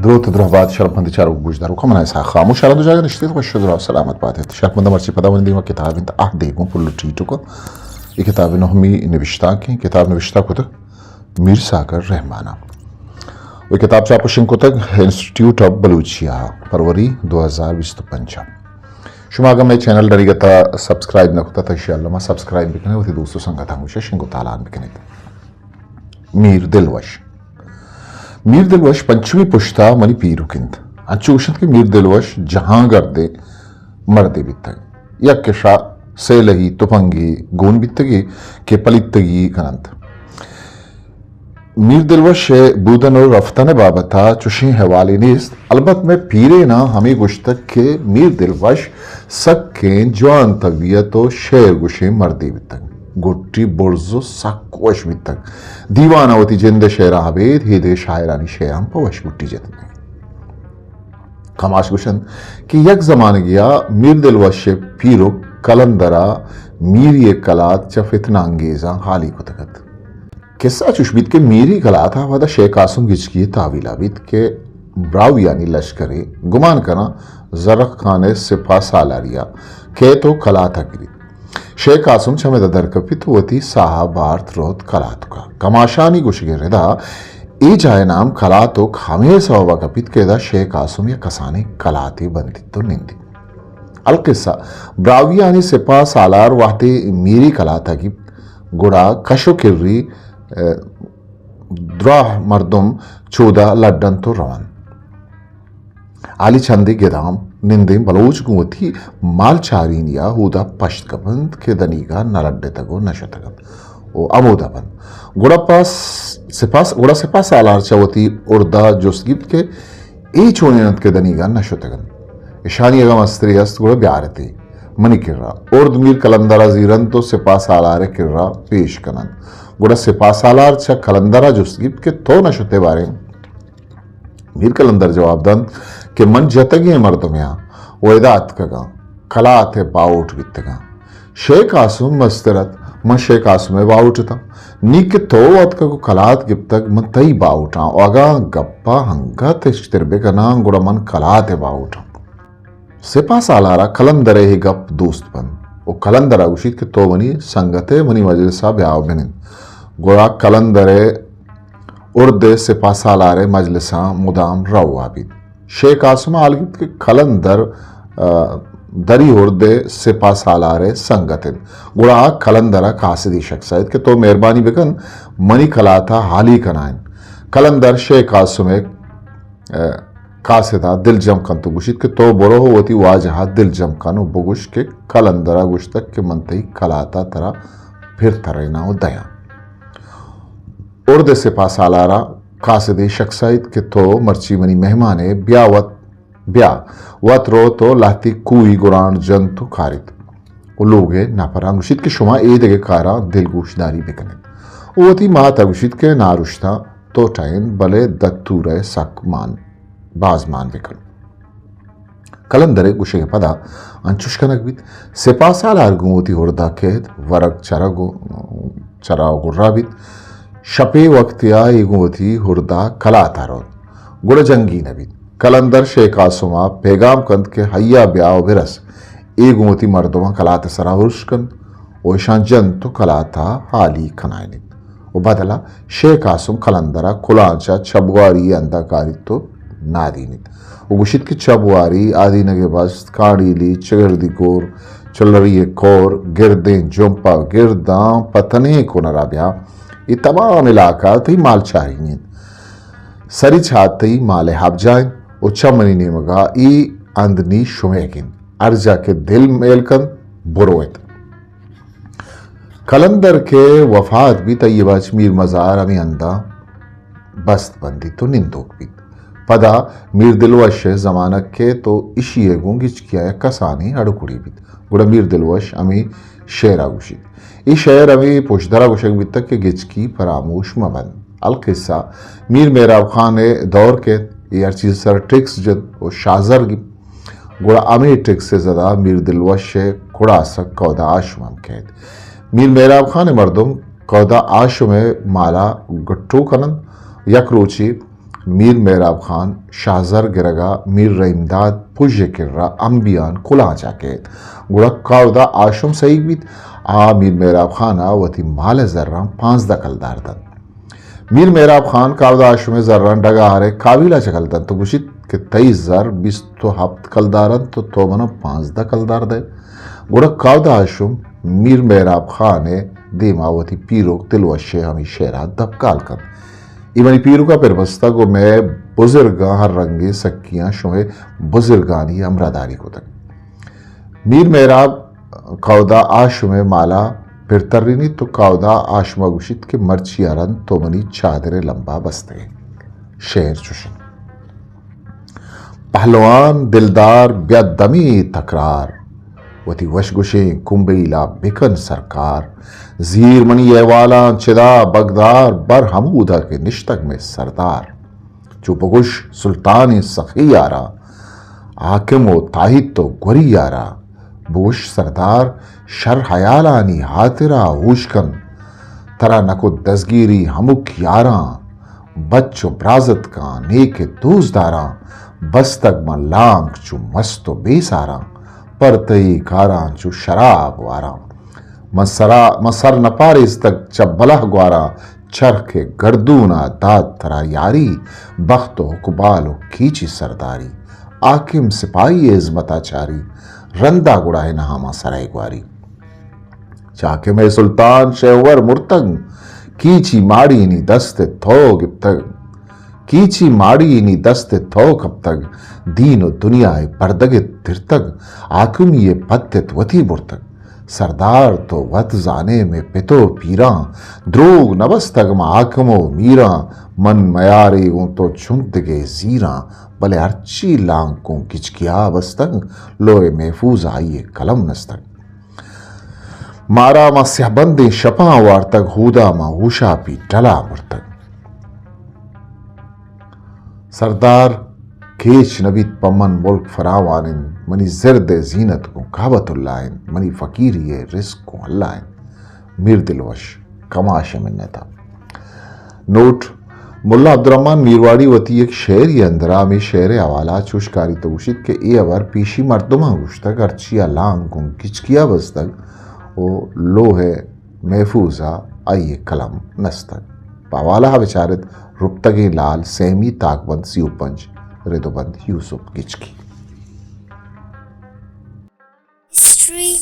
دروت دروہ بات شرپمند چاروک گوشداروکاں، من اسحاق خاموش شرند جاگہ نشتیت، وش و دراہ سلامت باتیت۔ شرپمند، مرچی پدا من دیما کتاب انت، عہد ءِ گوں پل ٹیٹوک۔ اے کتاب نہمی نبشتانکیں، کتاب نبشتہ کتگ میر ساگر رحمان ءَ۔ و کتاب چاپ و شنگ کتگ انسٹیٹیوٹ آف بلوچیا، فروری دو ہزار بیست و پنچ ءَ۔ شما اگاں مئے چینل ڈنیگتا سبسکرائب نہ کتا، تو انشاءاللہ ما سبسکرائب بکنیں، وتی دوست و سنگتاں گوشے شنگ و تالان بکنیت۔ میر دلوش۔ میر دلوش پنچمی پشتا منی پیرک انت۔ انچو گوشنت کہ میر دلوش جہانگردیں مردے بیتگ۔ یک کشا سیلہی تپنگے گون بیتگی کہ پلیتگی کننت۔ میر دلوش ءِ بودن و رفتن ءِ بابت ءَ چشیں احوالے نیست، البت مئے پیریناں ہمے گوشتگ کہ میر دلوش سکیں جوان طبیعت و شعر گوشیں مردے بیتگ۔ گٹی برز و سک وش بیتگ۔ دیوان ءَ وتی جند ءِ شعراں ابید ہیدے شاعرانی شعراں پہ وش گٹی جتگ۔ کماش گوشنت کہ یک زمانگے ءَ میر دلوش ءِ پیرک کلندر ءَ میری ءِ کلات چہ فتنہ انگیزاں ہالی کتگ ات۔ کسہ چوش بیت کہ میری کلات ءَ پدا شے قاسم گچکی ءِ تحویل ءَ بیت کہ براہوئیانی لشکرے گمان کناں زرخ خان ءِ سپاہ سالاری ءَ کیت و کلات ءَ گریت۔ شے قاسم چمیدا در کپیت و وتی ساہ ءَ بارت روت کلاتک ءَ۔ کماشانی گوشگ ءِ ردا اے جاہ ءِ نام کلاتک ہمے سوب ءَ کپیت کہ ادا شے قاسم یک کسانیں کلاتے بندیت و نندیت۔ القصہ، براہوئیانی سپاہ سالار وہدے میری کلات ءَ گیپت، گڑا کش و کری، ءَ، دراہ مردم چودا لڈنت و رونت۔ حالی چندے گدام نندیں بلوچ گوں وتی مال چارینی ءَ اودا پشت کپنت کہ دنیگا نہ لڈتگ و نہ شتگ انت و ہمودا بنت۔ گڑا پہ سپاس، گڑا سپاہ سالار چہ وتی ہردا جست گیپت کہ اے چونیں انت کہ دنیگا نہ شتگ انت؟ اشانی اگاں مسترے است گڑا بیارت ئے منی کرا۔ ہرد میر کلندرا زیرنت و سپاہ سالار ءِ کرا پیش کننت۔ گڑا سپاہ سالار چہ کلندرا جست گیپت کہ تو نہ شتے باریں؟ میر کلندر جواب دنت کہ من جتگیں مردمے آں و ادا اتکگاں، کلات ءِ باہوٹ بیتگاں۔ شے قاسم مستر ات، من شے قاسم ءِ باہوٹ اتاں۔ نی کہ تو اتکگ و کلات گپتگ، من تئی باہوٹ آں و اگاں گپا انگت ہشکتر بکناں، گڑا من کلات ءِ باہوٹ آں۔ سپاہ سالار ءَ کلندر ءِ اے گپ دوست بنت و کلندر ءَ گوشیت کہ تو منی سنگت ئے، منی مجلس ءَ بیا و بنند۔ گڑا کلندر ءِ ہرد ءِ سپاہ سالار ءِ مجلساں مدام روا بیت۔ شے قاسم ءَ حال گیپت کہ کلندر، ءَ، دری ہرد ءِ سپاہ سالار ءِ سنگت انت۔ گڑا آ کلندر ءَ قاصدی شخص ءَ ایت کہ تو مہربانی بکن، منی کلات ءَ حالی کنائین۔ کلندر شے قاسم ءِ، ءَ، قاصد ءَ دلجم کنت و گوشیت کہ تو برو و وتی واجہ ءَ دلجم کن و بگوش کہ کلندر ءَ گوشتگ کہ من تئی کلات ءَ ترا پھر تریناں و دیاں۔ ہرد ءِ سپاہ سالار ءَ قاصدی شخص ءَ ایت کہ تو مرچی منی مہمان ئے، بیا وت، بیا وت روت و لہتی کوہی گرانڈ جنت و کاریت و لوگ ءِ نپراں گوشیت کہ شما اے دگہ کاراں دلگوشداری بکنیت و وتی مات ءَ گوشیت کہ نارشتاں تو ٹہین، بلے دتور ءِ سک مان، باز مان بکن۔ کلندر ءِ گوشگ ءَ پدا انچش کنگ بیت۔ سپاہ سالار گوں وتی ہردا کیت، ورگ چرگ و چرا و گرا بیت۔ شپے وقتے ءَ اے گوں وتی ہردا کلات ءَ روت، گڑا جنگی نہ بیت۔ کلندر شے قاسم ءَ پیغام کنت کہ ہیا بیا و برس، اے گوں وتی مردماں کلات ءِ سرا ارش کنت و اشاں جنت و کلات ءَ حالی کنائینیت۔ و بدل ءَ شے قاسم کلندر ءَ کلانچ ءَ چبواری ءِ ہند ءَ کاریت و نادینیت و گوشیت کہ چبواری، آدینگ ءِ بست، کانڈیلی، چگردی کور، چلری ءِ کور، گردیں جمپ ءَ گرداں پتنیں کنر ءَ بیا، اے تمام علاقہ تئی مال چارینی انت۔ سری چات تئی مال ءِ ہبجاہ انت و چہ منی نیمگ ءَ اے ہند نی شمئیگ انت۔ ہر جاہ کہ دل میل کنت، برویت۔ کلندر کہ وفات بیت، آئی ءِ بچ میر مزار ہمے ہندا بست بندیت و نندوک بیت۔ پدا میر دلوش ءِ زمانگ کیت و اشی ءِ گوں گچکی ءَ یک کسانیں اڑ کڑی بیت۔ گڑا میر دلوش ہمے شعر ءَ گوشیت۔ اے شعر ہمے پشدر ءَ گوشگ بیتگ کہ گچکی پراموش مہ بنت۔ القصہ، میر مہراب خان ءِ دور کیت، اے ہر چیز ءِ سر ءَ ٹیکس جت و شاہ زر گیپت۔ گڑا ہمے ٹیکس ءِ زد ءَ میر دلوش ءِ کڑاسگ کہدہ ہاشم ہم کئیت۔ میر مہراب خان ءِ مردم کہدہ ہاشم ءِ مال ءَ گٹو کننت۔ یک روچے میر مہراب خان شاہزر گرگا میر رحیم داد پژ کرا امبیان کلانچا کیت۔ گڑا کاودا آشم سہیگ بیت۔ آ میر مہراب خانا وتی مال زراں پانزدہ کلدار دنت۔ میر مہراب خان کاودا آشم زراں ڈگارے کابیلا چکل دنت و گوشیت کہ تئی زر بیست و ہپت کلدار انت و تو منا پانزدہ کلدار دئے۔ گڑا کاودا آشم میر مہراب خان ء دیما وتی پیروک دلوش ء ہمے شعرا دپکال کنت۔ اے منی پیروکا پر بستگ و مئے بزرگاں ہر رنگیں سکیاں شمئے بزرگانی ہمراہداری کتگ۔ میر مہراب کاودا آشمئے مالا پر ترینیت و کاودا آشما گوشیت کہ مرچی ء رند تو منی چادرئے لمبا بستگ ئے۔ شعر چوش انت۔ پہلوان دلدار بیا دمے تکرار، وتی وش گوشیں کمبیلا بکن سرکار۔ زیر منی احوالاں چدا بگدار، بر ہمودا کہ نشتگ مئے سردار۔ چو بگوش سلطانیں سخی یارا، حاکم و تاہیت و گوری یارا۔ بگوش سردار شر حیالانی ہاترا ہوش کن، ترا نکت دزگیری ہمک یاراں۔ بچ و برازتکاں نیک دوزداراں، بستگ من لانک چو مست و بے ساراں، پر تئی کاراں چو شراب واراں۔ من سرا، من سر نپاریستگ چہ بلہ گواراں، چرخ گردونا دات ترا یاری، بخت و اقبال و کیچی سرداری۔ حاکم سپاہی ہزمتا چاری، رندا گڑا ہنہاں ما سرائے گواری۔ چاکہ مئے سلطان شہور مرتگ، کیچی ماڑینی دست تو گپتگ۔ کیچی ماڑینی دست تو کپتگ، دین و دنیا ء پردگ ء ترتگ، حاکمی ء پت ات وتی برتگ۔ سردار تو وت زانے مئے پت و پیراں، دروگ نہ بستگ ما حاکم و میراں۔ من میارے گوں تو چنت دگہ زیراں، بلے ہرچی لانک گوں گچکیا بستگ، لوہ محفوظ آئی ء قلم نستگ۔ مارا ما سیاہ بندیں شپاں وارتگ، ہودا ما ہوشاپی ڈلا مرتگ۔ سردار کیچ نہ بیت پہ من ملک فراوان انت، منی زرد ء زینت گوں کعبۃ اللہ انت، منی فقیری ء رزق گوں اللہ انت۔ میر دلوش کماش ء منت ء۔ نوٹ، ملا عبدالرحمن میرواڑی وتی یک شعرے اندرا ہمے شعر ء حوالہ چوش کاریت و گوشیت کہ اے ہبر پیشی مردماں گوشتگ، ہرچی ء لانگ گوں گچکیا بستگ و لوہ ء محفوظ ء آئی ء قلم نستگ۔ پہ حوالہ ء بچارت رپتگیں لال سیمی تاکبند سی و پنچ، رد و بند یوسف گچکی۔ ہسٹری